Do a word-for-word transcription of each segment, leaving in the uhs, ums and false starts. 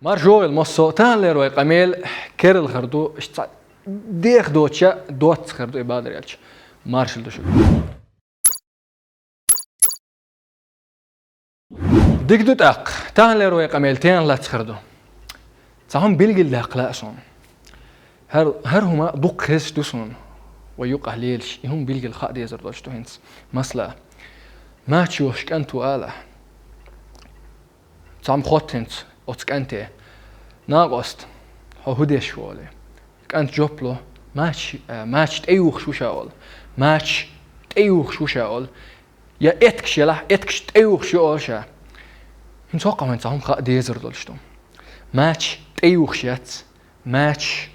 Марша Ӏойла, массо а, таханлера вай къамел керла хир ду, иштта цхьа деха доцуш а доцца хир ду и, бакъдар аьлча. Маршалла ду шуьга. Дика ду тӀаккха, таханлера вай къамел тӀехьа лаьцна хир ду. Цхьа хӀума билгалдаккха лаьа суна. ХӀара, хӀара хӀума дукха хезаш ду суна, вай юкъахь лелаш, и хӀума билггал хаа дезар долуш ду хӀинца. Масала, мач йохуш кӀант ву ала. Цхьамма хотту хӀинца оцу кӀанте: «Накъост, хьо хӀун деш ву?» олий. КӀант жоп ло: «Мач, а, мач тӀеюхуш ву ша», олу. «Мач тӀеюхуш ву ша», олу. «Я эткаш елахь, эткаш тӀеюхуш ю», олу ша. ХӀинца хӀокхахь вайн цхьа хӀума хаа дезар долуш ду. Мач тӀеюхуш яц, мач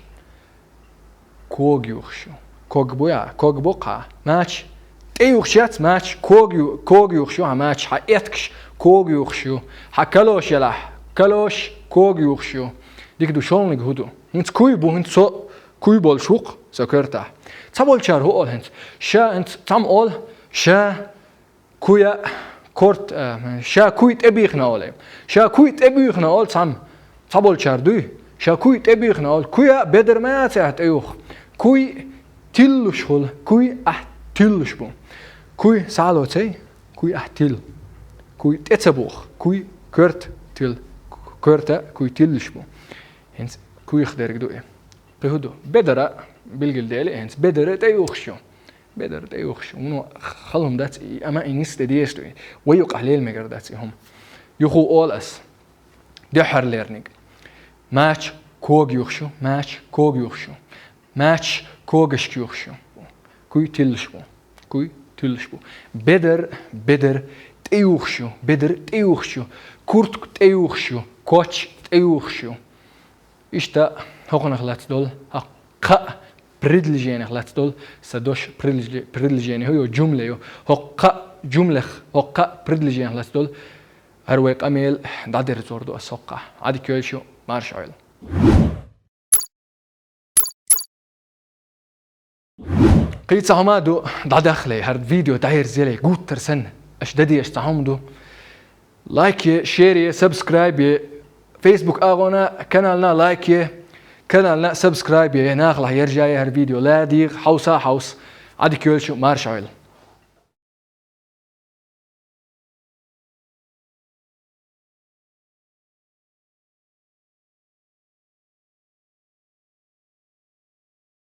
кога юхуш ю. Ког бу я, ког бу кхьа. Мач тӀеюхуш яц, мач кога ю-, кога юхуш ю, хьан мач, хьан эткаш кога юхуш ю. Хьан калош елахь, калош кога юхуш ю. Дика ду, шолгӀаниг хӀун ду? ХӀинца куй бу, хӀинца со куй болуш ву-кх со коьртахь. Цхьаболчара хӀун олу хӀинца? Ша хӀинца цхьамма олу, ша куя корт, а, ша куй тӀебийхина олу. Ша куй тӀебийхина олу цхьамма. Цхьаболчара дуй? Ша куй тӀебийхина олу. Куя бедар ма яц ахь тӀеюху. Куй тиллуш хуьлу. Куй ахь тиллуш бу. Куй схьало цай? Куй ахь тилла. Куй тӀе ца буху. Куй коьрта тилла. Коьрта куй тиллуш бу. ХӀинца куьйх дерг ду и. Кхин хӀун ду? Бедара билгалдели, хӀинца бедара тӀеюхуш ю. Бедара тӀеюхуш ю. Вуно хала хӀума дац и, амма и нисде дезаш ду и. Вай юкъахь лела мегар дац и хӀума. Юху олу ас. Дуьххьарлерниг. Мач кога юхуш ю, мач кога юхуш ю. Мач когашка юхуш ю. Куй тиллуш бу. Куй тиллуш бу. Бедар, бедар тӀеюхуш ю, бедар тӀеюхуш ю. Куртка тӀеюхуш ю, коч тӀеюхуш ю. Иштта хӀокхунах лаьцна долу, хӀокху кхаа предложениех лаьцна долу сан дош, предложе-, предложение хӀу ю, жумла ю. ХӀокху кхаа жумлех, хӀокху кхаа предложениех лаьцна долу хӀара вай къамел дӀадерзор ду ас хӀокхахь. Ӏадика йойла шу, марша Ӏойла. Кхин цхьа хӀума ду, дӀадахале, хӀара видео дӀаерзале, гуттар санна, аша дан дезаш цхьа хӀума ду. Лайк е, шер е, сабскрайб е, Facebook агӀона канална лайк е, канална сабскрайб е, нахалахь яржае хӀара видео, ладийгӀа, хьовса, хьовса. Ӏадика йойла шу, марша Ӏойла.